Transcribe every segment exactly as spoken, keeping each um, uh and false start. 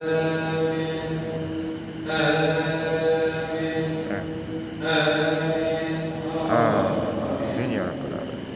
آمين. آمين. آمين يا رب العالمين.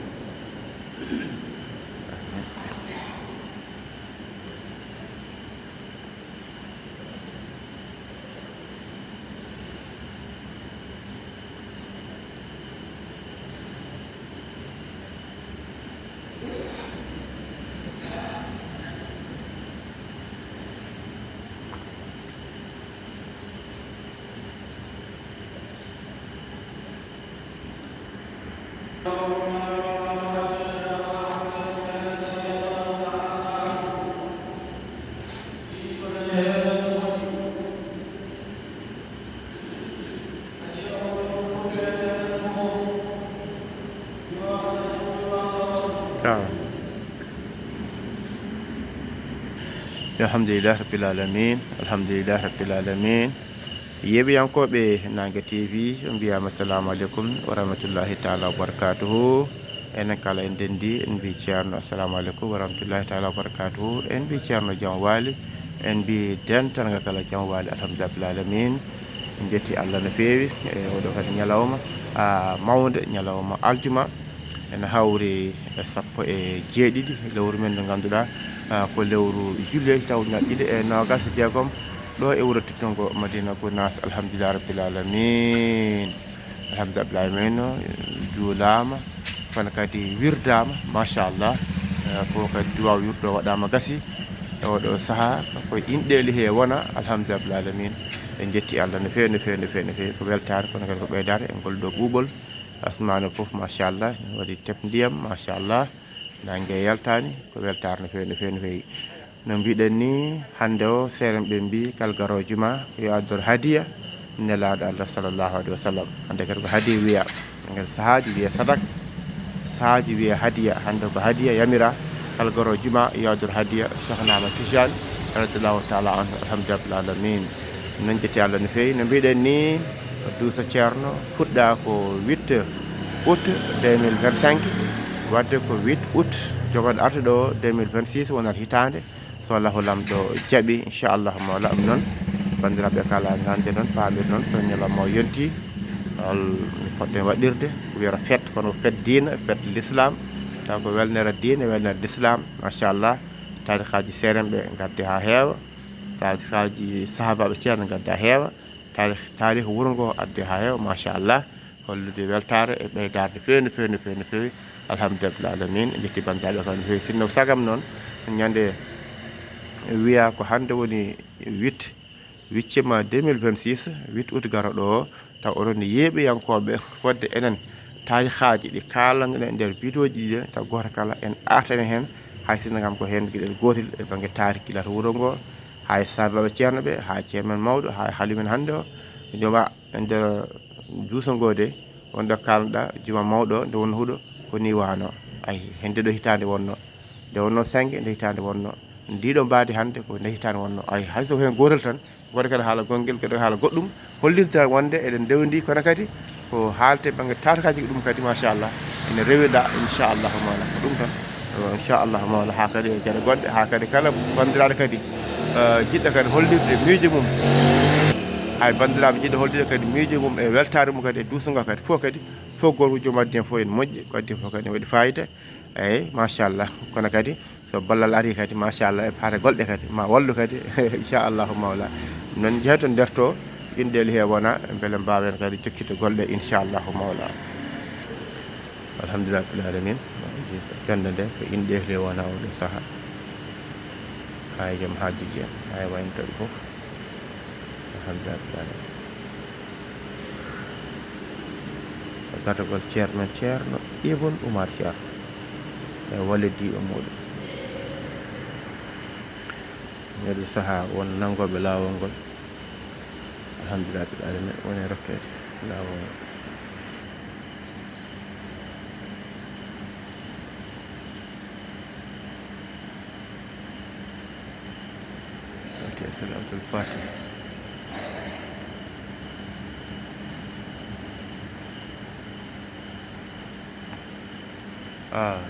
Alhamdulillahi rabbil alamin. Alhamdulillahi rabbil alamin. Yeeɓiyankooɓe Naange T V, on mbiyaama assalamu aleykum wa rahmatullahi taala wa barakatuhu. Enen kala en denndi, en mbi ceerno assalamu aleykum wa rahmatullahi taala wa barakatuhu. En mbi ceerno jam waali, en mbi dental ngal kala jam waali, alhamdulillahi rabbil alamin. En njetti Allah no feewi e oɗo kadi ñalawma, ah, mawnde, ñalawma aljuma. Ene hawri e sappo e jeeɗiɗi lewru men ndu ngannduɗaa, ah, ko lewru juillet, taw ñaɓɓiɗe e noogas e jeegom, ɗo e wuro teddungo Madina Gunaas. Alhamdulillahi rabbil alamin. Alhamdulillahi rabbil alamin, juulaama, kono kadi wirdaama, machallah. Eh, ko kadi duwaaw wirdo waɗaama gasi e oɗo sahaa, ko inɗeeli he wona, alhamdulillahi rabbil alamin. En njetti Allah no feewi, no feewi, no feewi, no feewi. Ko weltaare, kono kadi ko ɓeydaare e ngol ɗo ɓuuɓol. Asmaane fof, machallah, ne waɗi tep ndiyam, machallah. Naange yaltaani, ko weltaare no feewi, no feewi, no feewi. No mbiɗen ni, hannde o, seerenɓe mbi, kala garoowo juma, yo addor hadiya, Nelaaɗo Allah sallallahu alaihi wa sallam. Hannde kadi ko hadiya wiya. Ngel sahaaji wiya sadak, sahaaji wiya hadiya. Hannde ko hadiya yamira, kala garoowo juma, yo addor hadiya, Cheikhna Ahmad Tijani, radiyallahu taala anhu, alhamdulillahi rabbil alamin. Noon jetti Allah no feewi. No mbiɗen ni, duusa ceerno fuɗɗa ko huit août deux mille vingt-cinq, wadde ko huit août jogoɗo artuɗo o deux mille vingt-six wonat hitaande, so Allahu Laamɗo jaɓi, inchallahu mawla. Ɗum noon, banndiraaɓe kala ngannde noon, paamir noon, so ñalawma o yonti, hol no poɗɗen waɗirde, wiyata fête, kono ko fête diina, fête l'islam, taw ko welnere diine, welnere l'islam, machallah. Taarikaaji seerenɓe ngadde haa heewa, taarikaaji sahaabaaɓe ceerno ngadde haa heewa, taarih, taarih wuro ngo adde haa heewa, machallah, hollude weltaare e ɓeydaare no feewi, no feewi, no feewi, no feewi. Alhamdulillahi rabbil alamin, en njetti banndiraaɓe kam no feewi. Sinno ko sagam noon, ñande wiya ko hannde woni huit, huitième deux mille vingt-six, huit août garoɗo o, taw oɗon yeeɓiyankooɓe fodde enen taarihaaji ɗi kaalannoɗen e nder vidéo ji ɗi, taw gooto kala en artani heen, hay sinno kam ko heen geɗel gootel e bannge taarih gila to wuro ngo, hay sahaabaaɓe ceerno ɓe, hay ceerno men mawɗo, hay haali men hannde o, jooma e nder duuso ngo de, wonɗo kaalnoɗa, juma mawɗo, nde wonno huɗo, ko ni wano. Ay, hende ɗo hitaande wonno. Nde wonno sange, nde hitaande wonno. Ndiɗo mbaadi hannde, ko nde hitaande wonno. Ay, hay so ko heen gootel tan, gooto kadi haala gonngel, gooto haala goɗɗum, hollirta wonde eɗen ndewndi, kono kadi ko haalte bannge taarikaaji ɗum kadi, machallah, ene rewida, inchallahu mawla. Ko ɗum tan. Inchallahu mawla, haa kadi e geɗe goɗɗe, haa kadi kala banndiraaɗo kadi, eh, jiɗɗo kadi hollirde miijo mum, hay banndiraaɓe jiɗɗo hollirde kadi miijo mum e weltaare mum kadi e duuso ngo kadi, fof kadi, fof gooto ko joom addi heen fof ene moƴƴi, ko addi heen fof kadi ne waɗi fayida. Eeyi, machallah. Kono kadi so ballal arii kadi, machallah, e paate golle kadi, ma wallu kadi, inchallahu mawla. Noon njeeto nder to, inɗeeli he wona, mbele mbaawen kadi jokkitde golle, inchallahu mawla. Alhamdulillahi rabbil alamin. Jannde nde ko inɗeeli he wona oɗo sahaa. Haa e joom haajuji en, haa e waynotooɓe fof. Alhamdulillahi rabbil alamin. Ko gatagol ceerno men, ceerno Ibn Umar Ceerno e wallidiiɓe muuɗum. Nder sahaa won nanngooɓe laawol ngol. Alhamdulillahi rabbil alamin, woni e rokkeede laawol ngol. Fatiha, Salaatul Fatiha. Ah.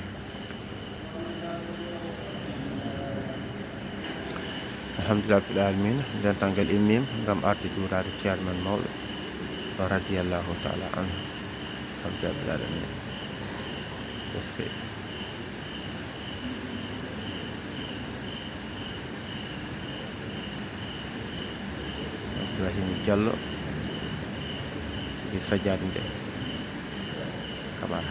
Alhamdulillah rabbil alamin, dental ngal immiima ngam arde juuraade ceerno men mawɗo, radiyallahu taala anhu. Alhamdulillah rabbil alamin. Eskey. Ibrahim Diallo, e sajaade nde Kamara.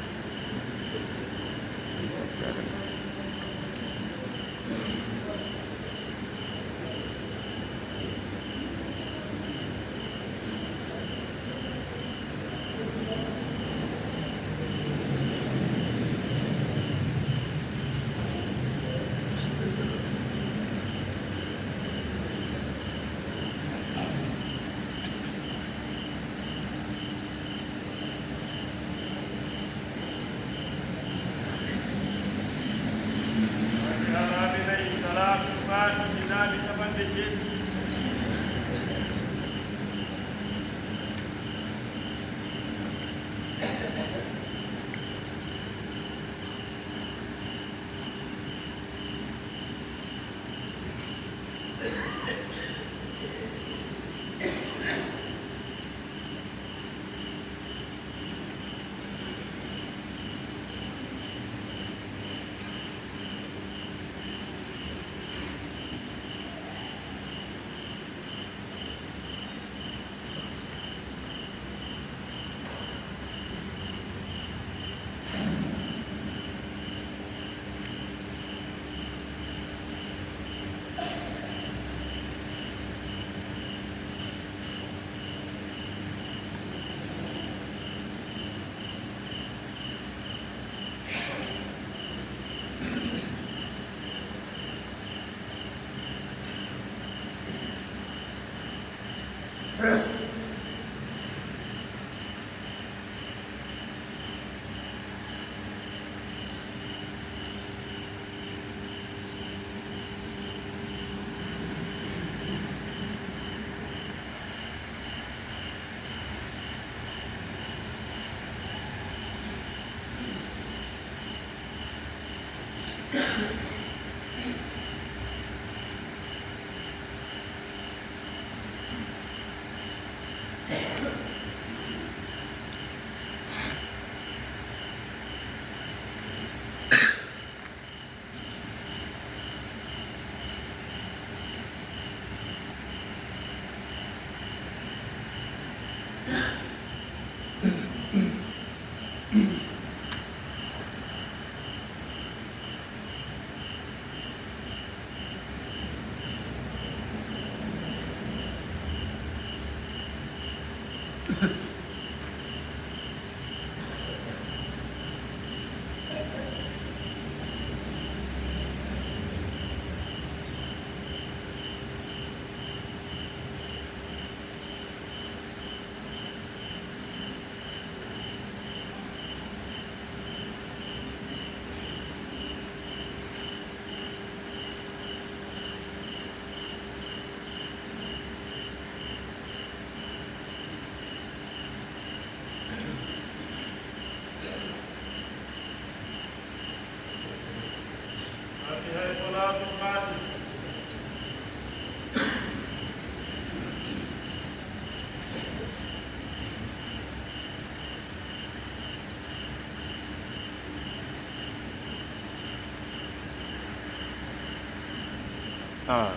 Ah.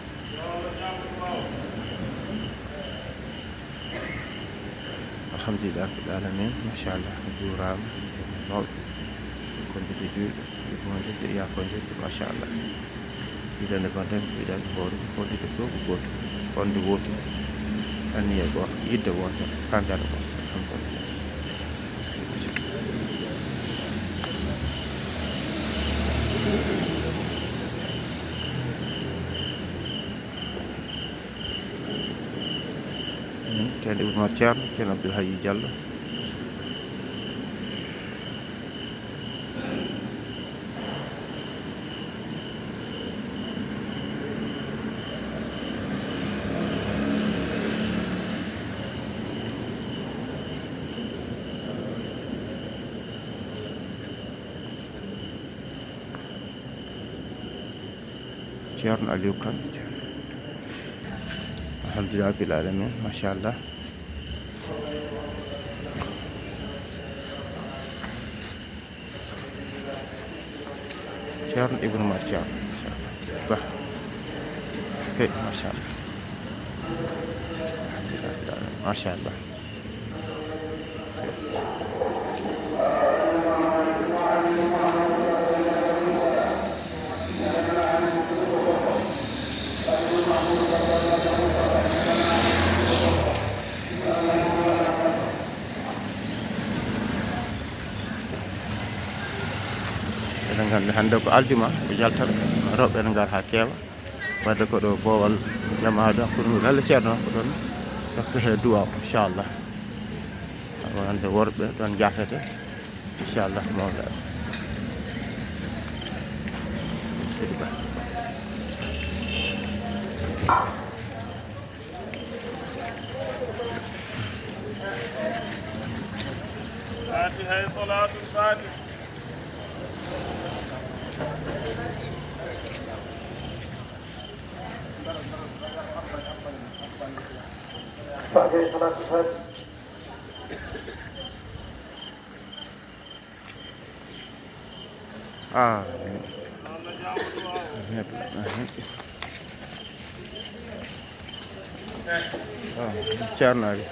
Alhamdulillah rabbil alamin, machallah, juuraama mawɗo, kondude juuɗe, yurmoonde, yaafoonde, machallah. Yiɗande bannde, yiɗande hoore, hollirde fof ko gootum, wonde wootum, anniya gooto, yiɗde wootere, kandara gooto. Alhamdulillah. Ceerno Ibrahima Ceerno, Ceerno Abdoul Hayy Diallo. Ceerno Aliou Kane. Alhamdulillahi rabbil alamin, machallah. Ceerno Ibnu Umar Thiam, machallah. Bah. Ok, machallah. Alhamdulillahi rabbil alamin, machallah. Eɗen nganndi hannde ko aljuma, ko jaltal, rewɓe ene ngara haa keewa. Wadde ko ɗo boowal jamaa ɗo, hakkunde Alla Ceerno ko ɗon, totta he duwaaw, inchallah. Awa hannde worɓe ɗon jaafete, inchallah, mawɗa. Seydi Ba. Fatiha e Salaatul Fatiha. Fatiha e Salaatul Fatiha. Ah, ah, Ceerno Abi.